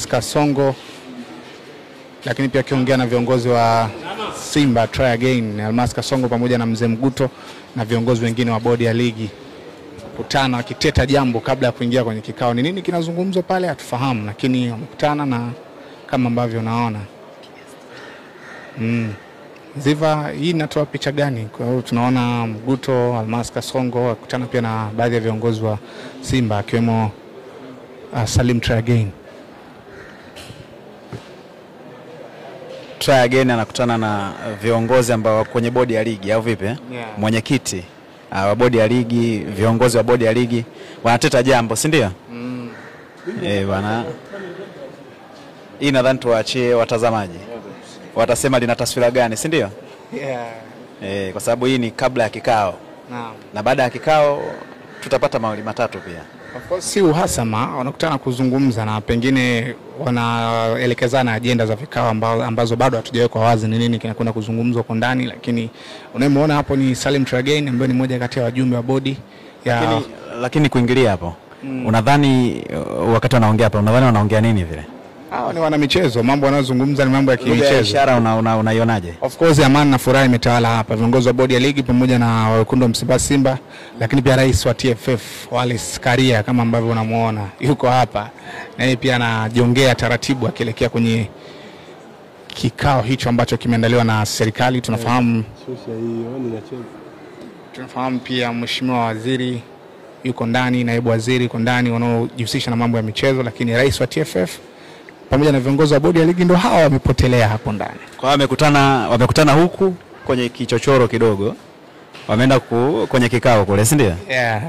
Kasongo, lakini pia akiongea na viongozi wa Simba Try Again, Almas Kasongo pamoja na Mzee Mguto na viongozi wengine wa bodi ya ligi kukutana wakiteta jambo kabla ya kuingia kwenye kikao. Ni nini kinazungumzwa pale hatufahamu, lakini wamekutana na kama ambavyo unaona. Ziva, hii inatoa picha gani? Kwa hiyo tunaona Mguto, Almas Kasongo wakutana pia na baadhi ya viongozi wa Simba akiwemo Salim Try Again. Try Again anakutana na viongozi ambao kwenye bodi ya ligi au vipi? Yeah. Mwenyekiti wa bodi ya ligi, viongozi wa bodi ya ligi wanateta jambo, si ndio? Bwana. Hii nadhani tuwaachie watazamaji. Watasema lina taswira gani, si ndio? Yeah. Kwa sababu hii ni kabla ya kikao. Naam. Na baada ya kikao tutapata mawili matatu pia. Of course si uhasama, wanakutana kuzungumza na pengine wanaelekezana ajenda za vikao ambazo bado hatujawekwa wazi ni nini kinakwenda kuzungumzwa kwa ndani, lakini unayemuona hapo ni Salim Try Again ambaye ni mmoja kati ya wajumbe wa bodi ya lakini kuingilia hapo. Unadhani wakati wanaongea hapo, unadhani wanaongea nini vile? Hao ni wana michezo, mambo wanayozungumza ni mambo ya kimichezo. Ishara unaionaje? Of course amani na furaha imetawala hapa. Viongozi wa bodi ya ligi pamoja na wekundu wa Msimbazi Simba, lakini pia rais wa TFF Wallace Karia kama ambavyo unamuona yuko hapa. Na yeye pia anajiongea taratibu akielekea kwenye kikao hicho ambacho kimeandaliwa na serikali. Tunafahamu tunafahamu pia mheshimiwa waziri yuko ndani, naibu waziri yuko ndani wanaojihusisha na mambo ya michezo, lakini rais wa TFF pamoja na viongozi wa bodi ya ligi ndio hawa wamepotelea hapo ndani. Kwa wamekutana huku kwenye kichochoro kidogo. Wameenda kwenye kikao kule, si ndio? Yeah.